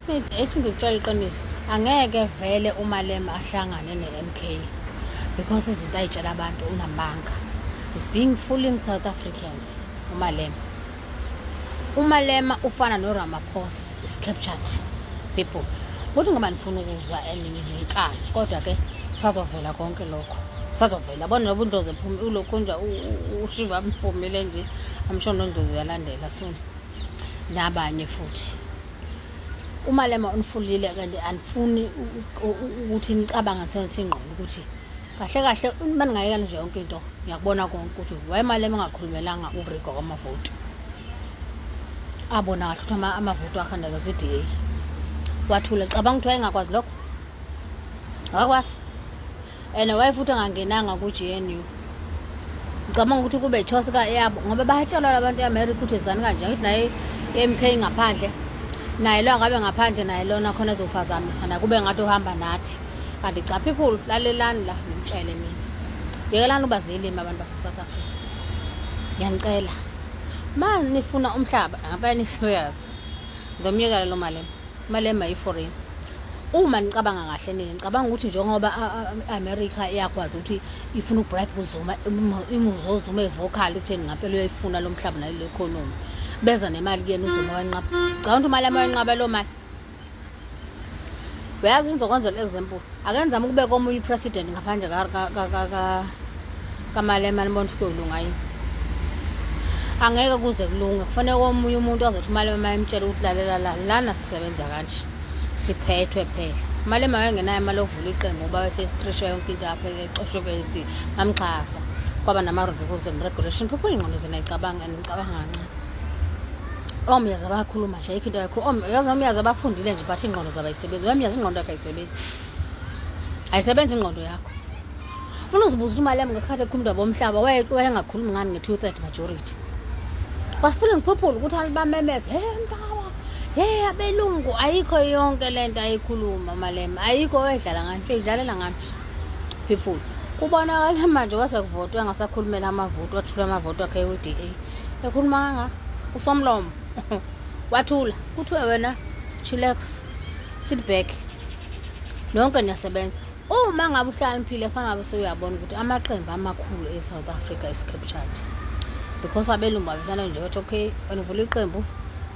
Me ethi ngikutshela iqiniso, angeke vele uMalema ahlangane ne-MK because izinto ayitshela abantu unamanga. He's being fooling South Africans uMalema. UMalema ufana noRamaphosa is captured people. Kuthi ngoba nifuna ukuzwa and ninenkani kodwa ke sazovela konke lokho. Sazovela bona noba uNdlozi ephuma ulokhu nje uShiva mphumile nje. I'm sure noNdlozi uyalandela soon. Nabanye futhi. uMalema unifulile kanti anifuni ukuthi nicabange nisebenzise ingqondo ukuthi kahle kahle uma ningayekela nje yonke into ngiyakubona konke ukuthi why Malema engakhulumelanga ukurigwa kwamavoti abona kahle ukuthi amavoti ahandakazwe i-DA wathula cabanga ukuthi wayengakwazi lokho akakwazi and waye futhi angangenanga ku-GNU ngicabanga ukuthi kube choice ka yabo ngoba bayatshelwa labantu e-America ukuthi zani kanje ngithi naye i-MK ngaphandle naye lo angabe ngaphandle naye lona khona ezophazamisa naye kube ngathi uhamba nathi kanti cha people lalelani la ngimtshele mina yekelani uba zilimi abantu base-South Africa ngiyanicela ma nifuna umhlaba ngampela ni-serious ngizomyekela lo malema Malema yi-foreign uma nicabanga kahle nina ngicabanga ukuthi njengoba i-America iyakwazi ukuthi ifuna ubribe uZuma imuzozuma evocal ukutheni ngampela uyayifuna lo mhlaba nalelo economy beza nemali kuyena uZuma wayenqaba ngicabanga ukuthi uMalema wayenqaba lo mali uyazi ngizokwenza le example ake ngizame ukubeka omunye upresident ngaphandle kaMalema nibona ukuthi kuyolunga yini angeke kuze kulunge kufanele komunye umuntu azothi uMalema uma emtshela ukuthi lalela la lana sisebenza kanje siphethwe phela uMalema wayengenayo imali yokuvula iqembu ngoba wesesitrishwa yonke into apha exoshwe kwenzi bamxhasa kwaba nama-rules and regulation people ingqondo zena icabanga and ngicabanga kancane omyazi bayakhuluma nje ayikho into yakho yazi omyazi abafundile nje but ingqondo zabo ayisebenzi wemyazi ingqondo yakho ayisebenzi ayisebenzi ingqondo yakho Ufuna uzibuza ukuthi uMalema ngekhathi ekhuluma indaba yomhlaba wayengakhulumi ngani nge-two third majority. Was feeling people ukuthi abantu bamemeze hey mhlaba hey abelungu ayikho yonke lento ayikhuluma Malema ayikho oyedlala ngani idlalela ngani people kubonakala manje kwase kuvotwa engasakhulumela amavoti wathula amavoti akhe we-DA ekhuluma kanga usomlomo wathula kuthiwe wena chillax sit back nonke niyasebenza Uma ngabe uhlakaniphile fanele ngabe sewuyabona ukuthi amaqembu amakhulu e-South Africa is captured because abelungu babesana nje bathi okay wena uvula iqembu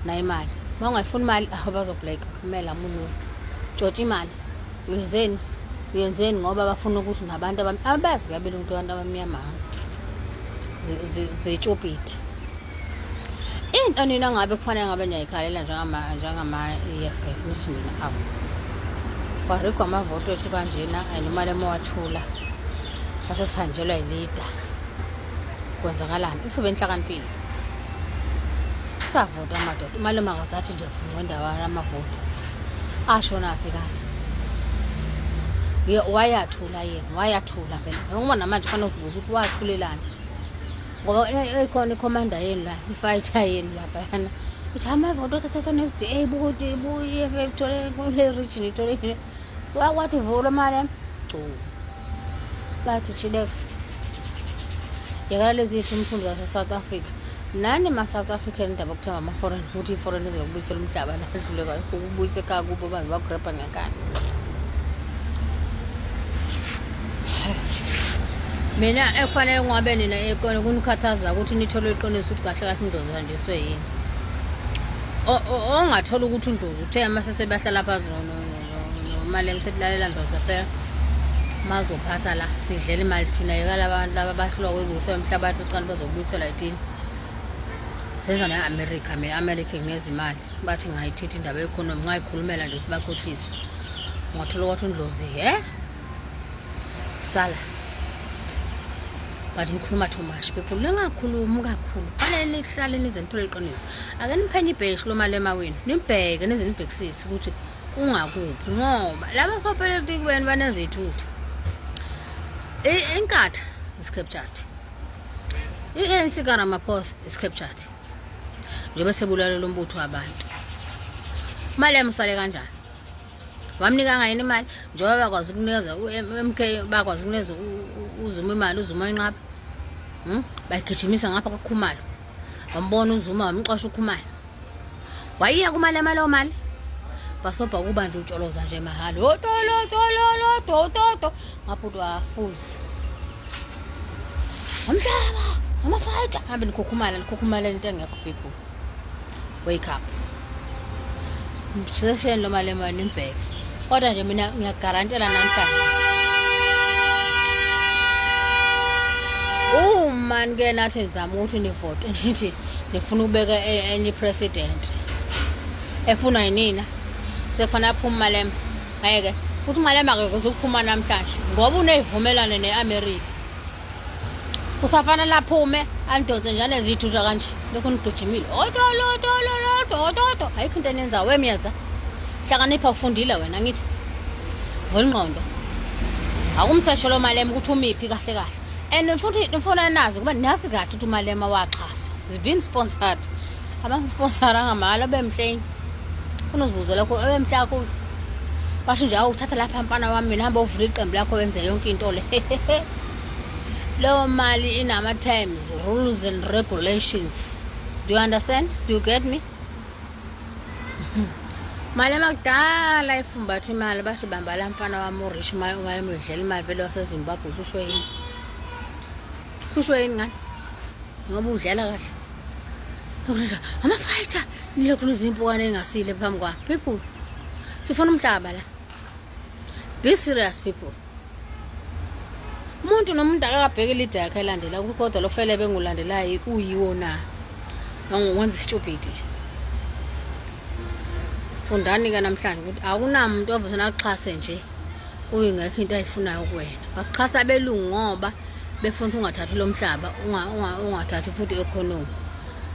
nayo imali uma ungayifuni imali bazoblack kumele amunulu tshontsha imali uyenzeni uyenzeni ngoba bafuna ukuthi nabantu abazi ke abelungu ukuthi abantu abamnyama zitshupidi into nina ngabe kufanele ngabe niyayikhalela njengama-EFF nithi nina awu kwarigwa amavoti ethu kanjena and umalema wathula sasesihanjelwa yilida kwenzakalani if benhlakaniphile savota amadoda umalema akazathi nje vuma endaweni amavoti ashonaphi kanti wayathula yena wayathula vele ngoba namanje kufanele uzibuza ukuthi wathulelani ngoba ikhona ikhomanda yenu la ifayitha yenu laphayana ithi amavoti othathatha ne-S D A bukuthi i-E F F ithole kule region ithole wakwathi vula mali cu bathi chilex yekela lezi yethu zase-South Africa nani ma-South African indaba okuthiwa ngama-foreign ukuthi i-foreign izokubuyisela umhlaba lahlulekayo ukubuyisa ekhaya kubo baze bakurebha ngenkani mina ekufanele kungabe nina ekona kunikhathaza ukuthi nithole iqiniso ukuthi kahle kahle uNdlozi uhanjiswe yini ongathola ukuthi uNdlozi uthe uma sesebahlala phansi nomalem sethi lalela Ndlozi afela mazophatha la sidlela imali thina yeka laba bantu laba bahlulwa kuyibuyisela umhlabathi ucala bazobuyisela yithini senza ne-America mina America nginezimali bathi ngayithetha indaba ye-economy ngayikhulumela nje sibakhohlise ungathola kwathi uNdlozi he sala but nikhuluma too much people ningakhulumi kakhulu fanele nihlale nize nithole iqiniso ake niphenye ibheshi lo Malema wenu nimbheke nize nibhekisise ukuthi ungakuphi ngoba laba sopolitiki benu banezithutha inkatha is captured i-ANC kaRamaphosa is captured njengoba sebulala lo mbutho wabantu Malema usale kanjani wamnikanga yini imali njengoba bakwazi ukunikeza u-MK bakwazi ukunikeza uZuma imali uZuma wenqaba Bayigijimisa ngapha kwaKhumalo wambona uZuma wamxosha uKhumalo wayiya kuMalema leyo mali Bhasobha kuba nje utsholoza nje mahhala. Otolo tolo to to to. Ngapha uthi wafuzi. Umhlaba, amafighter. Hambe nikhukhumala, nikhukhumala into engekho people. Wake up. Msesheni lo Malema nimbheke. Kodwa nje mina ngiyagarantela namhlanje. Uma nike nathi nizama ukuthi nivote nithi nifuna ukubeka enye president efunwa yinina sekufanele aphume uMalema. Ngeke futhi uMalema akekho ukuphuma namhlanje ngoba unezivumelwano ne-America. Kusafanele aphume andonse njalo ezithutha kanje lokhu nigijimile otolotololotototo ayikho into enenzayo wemyeza hlakanipha ufundile wena ngithi vula ingqondo akumsesho lo Malema ukuthi umiphi kahle kahle and futhi nifuna nazi kuba nazi kahle ukuthi uMalema waxhaswa is been sponsored abamsponsora ngamahhala obemhleni unozibuzela kho ebemhle kakhulu basho nje awuthatha lapha mfana wami mina hamba uvula iqembu lakho wenze yonke into le leyo mali inama-terms rules and regulations do you understand do you get me Malema kudala ifumbatha imali bathi bamba la mfana wami urich umalema udlela imali vele wasezimbabwe uhlushwe yini uhlushwe yini ngani ngoba udlala kahle ama-fighter nilokhu nizimpukane engasile phambi kwakhe people sifuna umhlaba la be serious people umuntu nomuntu akakabheki ilida yakhe elandela kodwa lo fele bengulandelayo uyiwo na wenza isitshubhidi nje fundani-ke namhlanje ukuthi akunamuntu ovesana akuxhase nje kuyingekho into ayifunayo kuwena bakuxhasa abelungu ngoba befuna ukuthi ungathathi lo mhlaba ungathathi futhi i-economy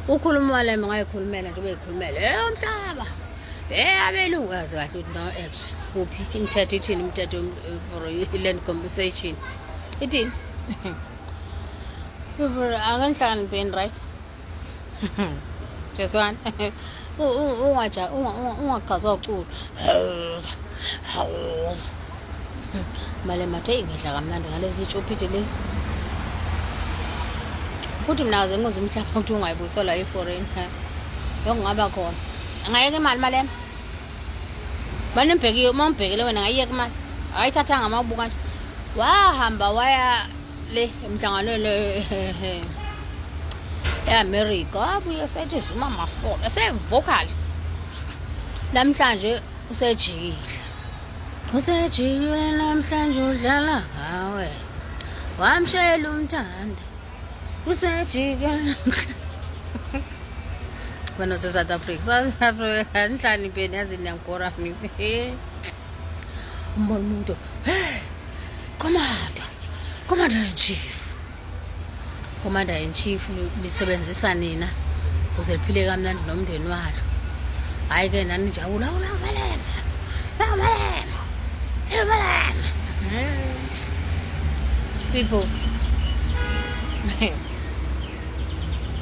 ukhuluma umalema ungayikhulumela nje ubeyikhulumela e umhlaba e abelungu yazi kahle ukuthi no act kuphi imithetho ithini imithetho for i-land compensation ithini akanhlakanipheni right Jeswana ungaja ungachazwa uculo Malema athe ngidla kamnandi ngalezi tshophithi lezi futhi mina kaze ngize umhlaba ukuthi ungayibuyiselwa i-foreign yokungaba khona angayeka imali Malema Banimbhekile uma umbhekile wena ngayiyeka imali akayithathanga uma ubuka nje wahamba waya le emhlanganweni e-America wabuye sethi Zuma must fall ese-vocal namhlanje usejikile usejikile namhlanje udlala ngawe wamshayela umthanda usejikile namhlanje wena use-South Africa South Africa nihlanipheni yazi niyangibhora mina umbona umuntu hey commander commander in chief commander in chief lisebenzisa nina ukuze liphile kamnandi nomndeni walo hhayi ke nani nijabula ulamalema lamalema lamalema people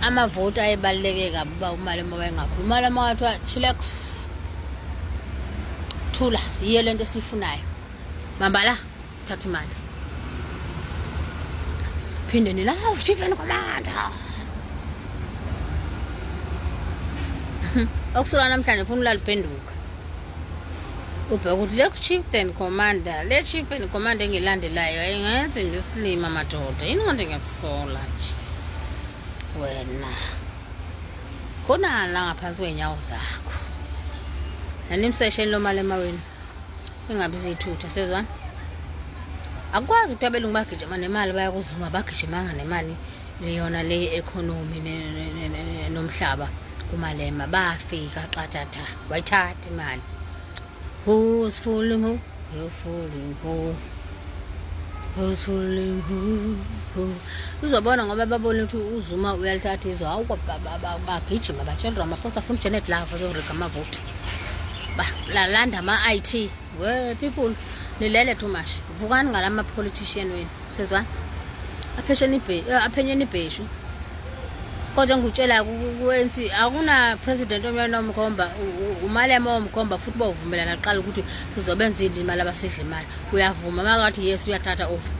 amavoti ayebaluleke kabi uba umalema wayengakhuluma umalema wathiwa chillax thula yiyo lento esiyifunayo bamba la thatha imali phinde nina awu chief and commander okusuka namhlanje ufuna ulaliphenduka ubheka ukuthi le chief and commander le chief and commander engilandelayo ayingenzi ndisilima madoda yini ngonto ngiyakusola nje wena khona la ngaphansi kwey'nyawo zakho nanimsesheni lo mali emaweni ingabi ziyithutha sezwana akukwazi ukuthi abelungu bagijima nemali baya kuzuma bagijimanga nemali yona le economy nomhlaba kumalema bafika qathatha wayithatha imali who's fooling who who's fooling who who's fooling who who uzobona ngoba babona ukuthi uzuma uyalithatha izwe hawu bagijima batshela Ramaphosa afuna uJanet Love azorega amavoti lalanda ama-IT we people nilele too much vukani ngalama politician wenu sezwana aphesheni aphenyeni ibheshu kodwa ngikutshela ku-ANC akuna president omnyama nomkhomba umalema omkhomba futhi bawuvumelana kuqala ukuthi sizobenzile imali abasidla imali uyavuma makathi yes uyathatha over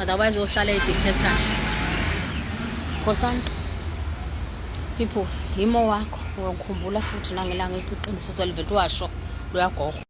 otherwise uyohlala e-dictator khohlwani people yimo wakho. Uyongikhumbula futhi nangelanga iqiniso selivele washo loyagogo.